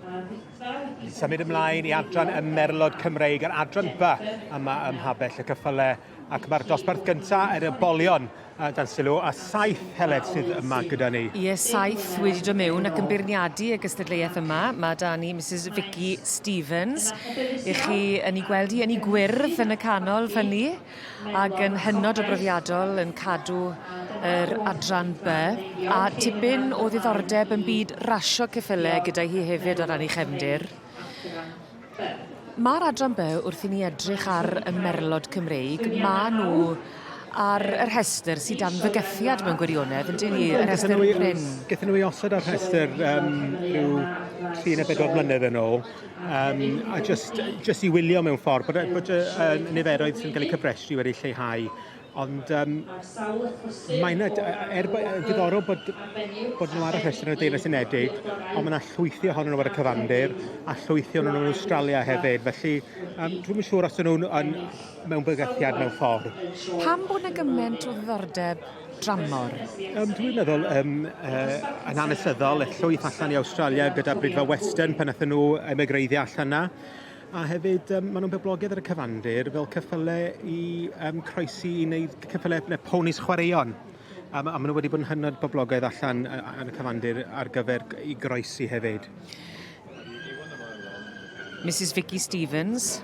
Ni'n symud ymlaen i adran y Merlod Cymreig, yr adran B yma ym Mhabell y Cyffyle, ac mae'r dosbarth gyntaf er y bolion dan sylw, a saith heled sydd yma gyda ni. Ie, saith wedi dod mewn ac yn beirniadu y gystadleuaeth yma. Mae da ni Mrs Vicky Stevens, i chi yn ei gweld hi yn ei gwyrdd yn y canol fyny, ac yn hynod o brofiadol yn cadw yr adran B, a tipyn o ddiddordeb yn byd rasio ceffyle gyda hi hefyd o ran ei chefndir. Ma'r adran By wrth i ni edrych ar y merlod Cymreig, ma' nhw ar y rhestr sy dan fygythiad mewn gwirionedd yndyn ni? Y rhestr prin. Gaethon nhw eu osod ar rhestr um, rhyw 3 neu 4 mlynedd yn ôl, um, a just, just i wylio mewn ffordd, bod, bod y uh, niferoedd sy'n cael eu cyfrestru wedi lleihau Ond um, mae yna, er diddorol bod, bod nhw ar y rhestr yn y Deyrnas Unedig, ond mae yna llwythi ohonyn nhw ar y cyfandir, a llwythi ohonyn nhw yn Australia hefyd. Felly, um, dwi'm yn siŵr os ydyn nhw'n yn, mewn bygythiad mewn ffordd. Pam bod yna gymaint o ddiddordeb dramor? Um, dwi'n meddwl, um, uh, yn hanesyddol, y llwyth allan i Awstralia gyda Bridfa Western pan nathon nhw emigreiddio allan yna. A hefyd, um, maen nhw'n boblogaidd ar y cyfandir fel ceffyle i um, croesi i wneud ceffyle neu ponis chwaraeon. A, a maen nhw wedi bod yn hynod boblogaidd allan yn y cyfandir ar gyfer i groesi hefyd. Mrs Vicky Stevens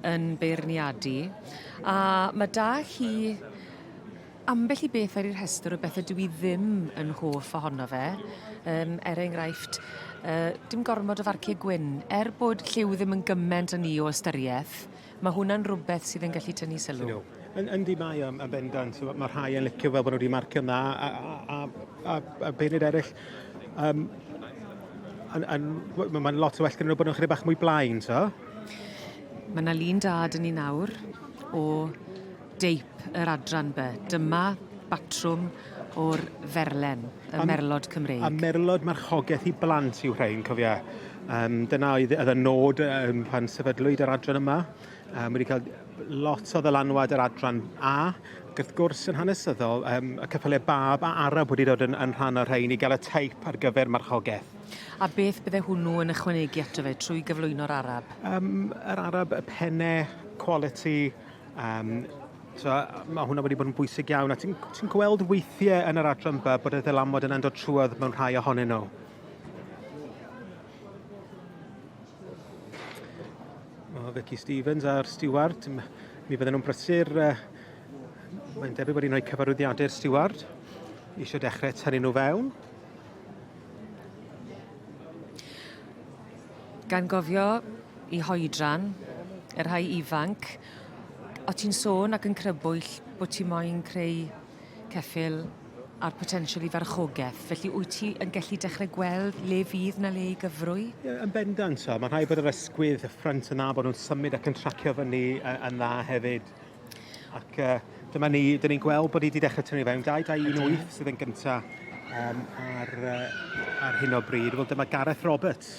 yn beirniadu a mae da hi Ambell i beth ar ei rhestr o bethe dw i ddim yn hoff ohono fe. Yym er enghraifft yy dim gormod o farcie gwyn. Er bod lliw ddim yn gyment â ni o ystyrieth, ma' hwnna'n rwbeth sydd yn gallu tynnu sylw. Sylw. Yn yndi mae o yn bendant. So, mae rhai yn licio fel bod nhw wedi marcio'n dda a, a, a, a, a beirniaid eraill um, yn, yn, mae'n lot o well gyda nhw bod nhw'n chydig bach mwy blaen, so. Mae 'na lun da 'dyn ni nawr o deip yr adran by. Dyma batrwm o'r ferlen, y merlod Cymreig. A merlod marchogaeth i blant yw rhain, cofia. Um, dyna oedd, oedd y nod um, pan sefydlwyd yr adran yma. Um, wedi cael lot o ddylanwad yr adran A, ac wrth gwrs yn hanesyddol, um, y ceffylau bab a Arab wedi dod yn, yn rhan o'r rhain i gael y teip ar gyfer marchogaeth. A beth bydde hwnnw yn ychwanegu ato fe trwy gyflwyno'r Arab? Um, yr Arab, y penne, quality, Um, so, mae hwnna wedi bod yn bwysig iawn, a ti'n ti gweld weithiau yn yr adran B bod y ddylanwad yna'n dod trwodd mewn rhai ohonyn nhw. O, Vicky Stevens a'r stiward, mi fydden nhw'n brysur. Uh, mae'n debyg bod hi'n rhoi cyfarwyddiadau'r stiward. Eisiau dechrau tynnu nhw fewn. Gan gofio 'u hoedran, y rhai ifanc, o' ti'n sôn ac yn crybwyll bo' ti moyn creu ceffyl a'r potensial i farchogeth, felly wyt ti yn gellu dechre gweld le fydd 'na le i gyfrwy? Ie, yn bendant so. Mae'n rhaid bod yr ysgwydd, y ffrynt yn dda, bod nhw'n symud ac yn tracio fyny yn dda hefyd. Ac uh, dyma ni, dyn ni'n gweld bod ni wedi dechrau tynnu fewn 2, 2, 1, 8 sydd yn gyntaf um, ar, uh, ar hyn o bryd. Wel, dyma Gareth Roberts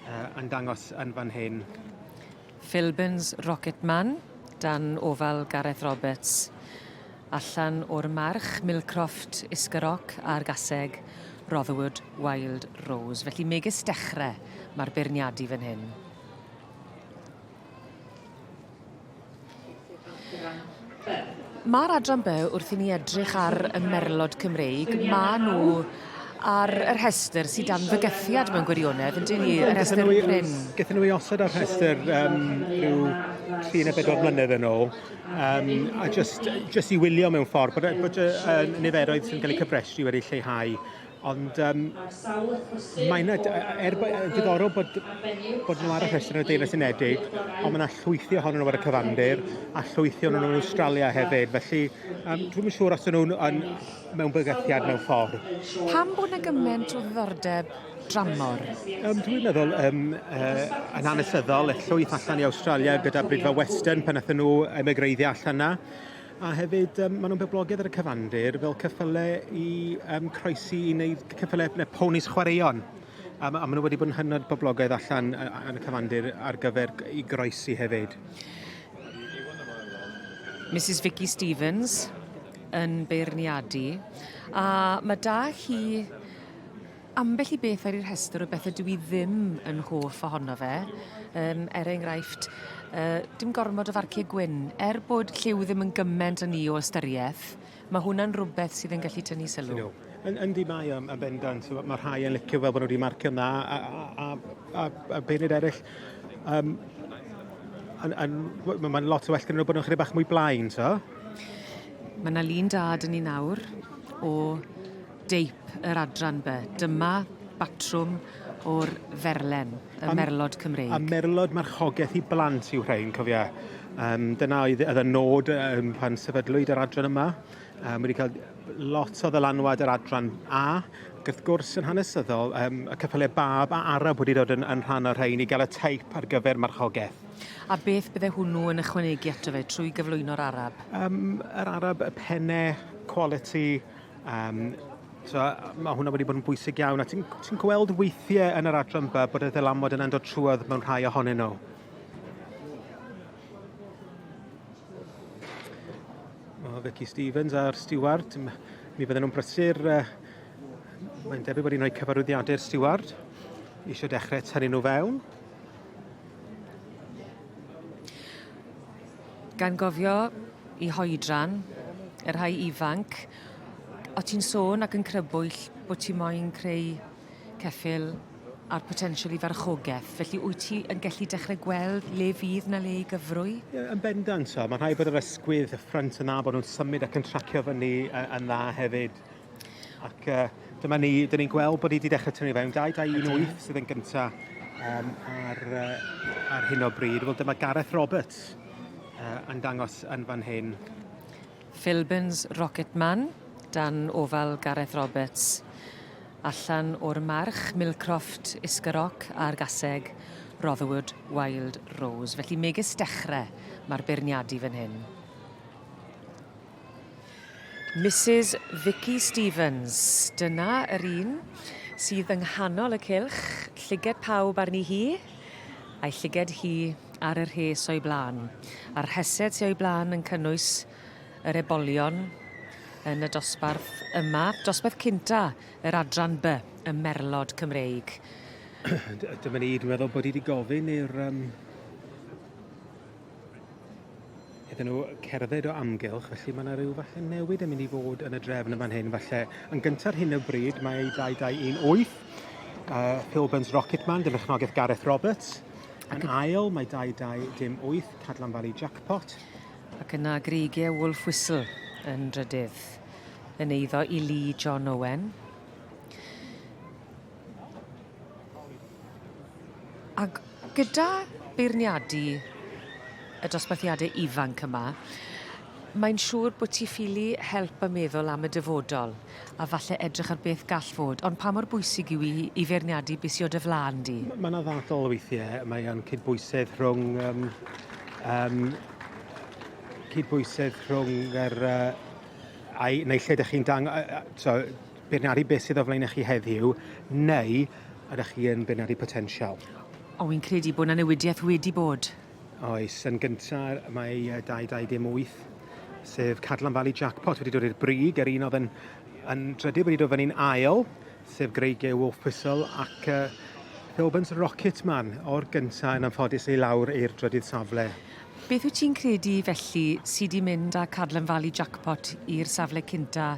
uh, yn dangos yn fan hyn. Philbins Rocketman, dan ofal Gareth Roberts. Allan o'r march Millcroft Iscaroc a'r gaseg Rotherwood Wild Rose. Felly megis dechrau mae'r beirniadu fan hyn. Ma'r adran By wrth i ni edrych ar y merlod Cymreig, ma' nhw ar y rhestr sy dan fygythiad mewn gwirionedd yndyn ni? Y rhestr prin. Gaethon nhw eu osod ar rhestr um, rhyw 3 neu 4 mlynedd yn ôl, um, a just, just i wylio mewn ffordd, bod, bod y uh, niferoedd sy'n cael eu cyfrestru wedi lleihau Ond um, mae yna, er diddorol bod, bod nhw ar y rhestr yn y Deyrnas Unedig, ond mae yna llwythi ohonyn nhw ar y cyfandir, a llwythi ohonyn nhw yn Australia hefyd. Felly, um, dwi'm yn siŵr os ydyn nhw'n yn, mewn bygythiad mewn ffordd. Pam bod yna gymaint o ddiddordeb dramor? Um, dwi'n meddwl, um, uh, yn hanesyddol, y llwyth allan i Australia gyda Bridfa Western pan nathon nhw emigreiddio allan yna. A hefyd, um, maen nhw'n boblogaidd ar y cyfandir fel ceffyle i um, croesi i wneud ceffyle neu ponis chwaraeon. A, a maen nhw wedi bod yn hynod boblogaidd allan yn y cyfandir ar gyfer i groesi hefyd. Mrs Vicky Stevens yn beirniadu a mae da hi Ambell i beth ar ei rhestr o bethe dw i ddim yn hoff ohono fe. Yym er enghraifft yy dim gormod o farcie gwyn. Er bod lliw ddim yn gyment â ni o ystyrieth, ma' hwnna'n rwbeth sydd yn gallu tynnu sylw. Sylw. Yn yndi mae o yn bendant. Ma' ma' rhai yn licio fel bo' nw 'di marcio'n dda a a a a a beirniaid eryll yym yn yn w- ma' ma'n lot o well gyda nw bod nhw'n chydig bach mwy blaen t'o'? Ma' 'na lun da 'dyn ni nawr o deip yr adran by. Dyma batrwm o'r ferlen, y merlod Cymreig. A merlod marchogaeth i blant yw rhain, cofia. Um, dyna oedd, oedd y nod um, pan sefydlwyd yr adran yma. Um, wedi cael lot o ddylanwad yr adran A, ac wrth gwrs yn hanesyddol, um, y ceffylau bab a Arab wedi dod yn, yn rhan o'r rhain i gael y teip ar gyfer marchogaeth. A beth bydde hwnnw yn ychwanegu ato fe trwy gyflwyno'r Arab? Um, yr Arab, y penne, quality, Um, so, mae hwnna wedi bod yn bwysig iawn, a ti'n ti gweld weithiau yn yr adran B bod y ddylanwad yna'n dod trwodd mewn rhai ohonyn nhw. O, Vicky Stevens a'r stiward, mi fydden nhw'n brysur. Mae'n debyg bod hi'n rhoi cyfarwyddiadau'r stiward. Eisiau dechrau tynnu nhw fewn. Gan gofio 'u hoedran, y rhai ifanc, o' ti'n sôn ac yn crybwyll bo' ti moyn creu ceffyl a'r potensial i farchogeth, felly wyt ti yn gellu dechre gweld le fydd 'na le i gyfrwy? Ie, yn bendant so. Mae'n rhaid bod yr ysgwydd, y ffrynt yn dda, bod nhw'n symud ac yn tracio fyny yn dda hefyd. Ac uh, dyma ni, dyn ni'n gweld bod hi wedi dechrau tynnu fewn. 2, 2, 1, 8 sydd yn gyntaf um, ar, uh, ar hyn o bryd. Wel, dyma Gareth Roberts uh, yn dangos yn fan hyn. Philbins Rocketman, dan ofal Gareth Roberts. Allan o'r march Millcroft Iscaroc a'r gaseg Rotherwood Wild Rose. Felly megis dechrau mae'r beirniadu fan hyn. Misus Vicky Stevens, dyna yr un sydd yng nghanol y cylch, llyged pawb arni hi, a'i llyged hi ar y rhes o'i blaen. A'r rhesed sy o'i blaen yn cynnwys yr ebolion yn y dosbarth yma, dosbarth cynta yr adran B, y Merlod Cymreig. Dyma ni, dwi'n meddwl bod hi wedi gofyn i'r um, iddyn nhw cerdded o amgylch, felly mae yna rhyw fath o newid yn mynd i fod yn y drefn yn fan hyn. Falle, yn gyntaf ar hyn o bryd, mae 2218, Phil Burns Rocketman, dim berchnogaeth Gareth Roberts. Yn ail, mae 2208, Cadlan Valley Jackpot. Ac yna Greigiau Wolf Whistle yn drydydd, yn eiddo i Lee John Owen. Ag gyda beirniadu y dosbarthiade ifanc yma, mae'n siŵr bo' ti ffili help a meddwl am y dyfodol a falle edrych ar beth gall fod, ond pa mor bwysig yw 'i i feirniadu be' sy o dy flan di? Ma' 'na ddadl weithie, mae o'n cydbwysedd rhwng yym yym cydbwysedd rhwng yr yy ai neu lle 'dych chi'n dang- yy yy so beirniadu beth sydd o flaen chi heddiw, neu ydych chi yn beirniadu potensial? O, wi'n credu bod 'na newidieth wedi bod. Oes, yn gynta mae 2 2 dim 8, sef Cadlan Valley Jackpot wedi dod i'r brig, yr un oedd yn, yn drydydd wedi dod fyny'n ail, sef Greigiau Wolf Whistle, ac Philburn's Rocketman o'r gynta yn anffodus i lawr i'r drydydd safle. Beth wyt ti'n credu felly sy 'di mynd â Cadlan Valley Jackpot i'r safle cynta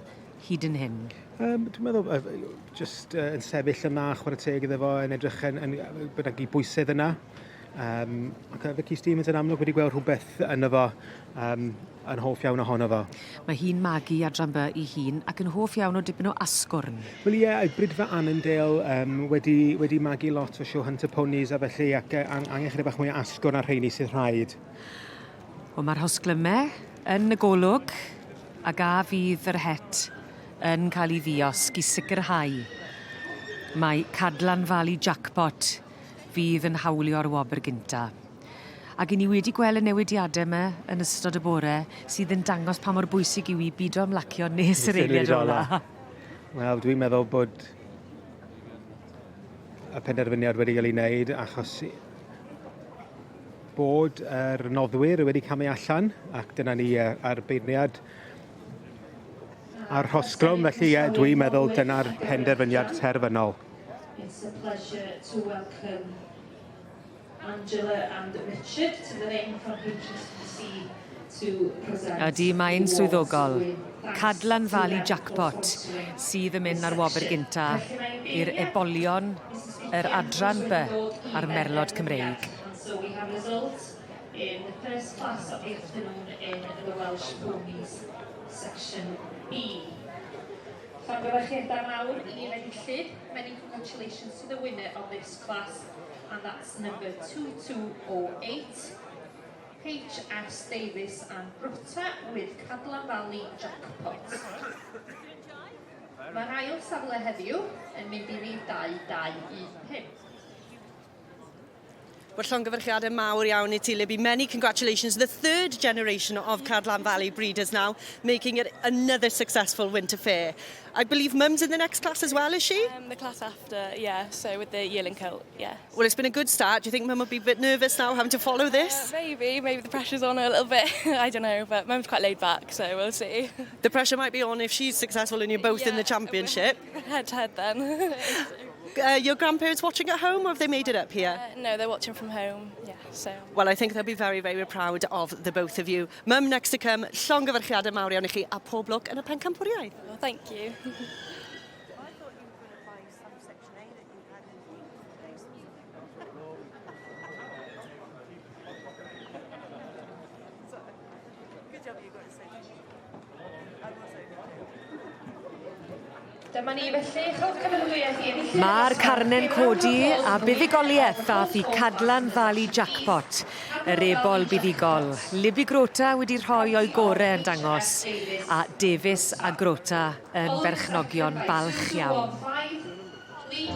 hyd yn hyn? Um, dwi'n meddwl, just yn sefyll yna, chwarae teg iddo fo, yn edrych yn, yn, bod ag i bwysedd yna. Um, ac Vicky Stevens yn amlwg wedi gweld rhywbeth yno fo, um, yn hoff iawn ohono fo. Mae hi'n magu adran B i hun ac yn hoff iawn o dipyn o asgwrn. Wel ie, yeah, Bridfa Annandale um, wedi, wedi magu lot o show hunter ponies a felly ac angen chydig bach mwy o asgwrn ar rheini sydd rhaid. Wel mae'r rhosglymau yn y golwg ac a fydd yr het yn cael ei ddiosg i sicrhau mai Cadlan Valley Jackpot fydd yn hawlio'r wobr gynta. Ac 'yn ni wedi gweld y newidiade 'my yn ystod y bore sydd yn dangos pa mor bwysig yw 'i bido ymlacio nes yr eiliad ola. Wel dwi'n meddwl bod y penderfyniad wedi cael ei wneud achos bod yr noddwyr wedi camu allan ac dyna ni a'r beirniad a'r rhosglwm, felly ie, dwi'n meddwl dyna'r penderfyniad terfynol. It's a pleasure to welcome Angela and Richard to the ring from HSBC to present. Ydy, mae'n swyddogol. Cadlan Valley Jackpot sydd yn mynd ar wobr gynta i'r ebolion, yr adran B a'r merlod Cymreig. And so we have results in the first class of the afternoon in the Welsh Ponies Section B. Llongyfarchiadau mawr i'r enillydd. Many congratulations to the winner of this class, and that's number 2208, H.S. Davies and Brutta with Cadlan Valley Jackpot. Mae'r ail safle heddiw yn mynd i rif 2215. Wel, llongyfarchiadau mawr iawn i ti, Libby. Many congratulations. The third generation of Cadlan Valley breeders now, making it another successful winter fair. I believe Mum's in the next class as well, is she? The class after, yeah, so with the yearling colt, yeah. Well, it's been a good start. Do you think Mum will be a bit nervous now having to follow this? Maybe the pressure's on her a little bit. I don't know, but Mum's quite laid back, so we'll see. The pressure might be on if she's successful and you're both in the championship. Head to head then. Your grandparents watching at home or have they made it up here? No, they're watching from home, yeah, so. Well, I think they'll be very, very proud of the both of you. Mum next to come, llongyfarchiadau mawr iawn i chi a pob lwc yn y pencampwriaeth. Well, thank you. I thought you were going to buy some Section A that you had in the place or something. So, good job you got it so I was over. Dyma ni felly, chewch cymeradwyaeth i enillydd y Mae'r dosbarth. carnen codi a buddugoliaeth ddath i Cadlan Valley Jackpot, yr ebol buddugol. Libby Grota wedi rhoi o'i gore yn dangos, a Davies a Grota yn berchnogion balch iawn. Lee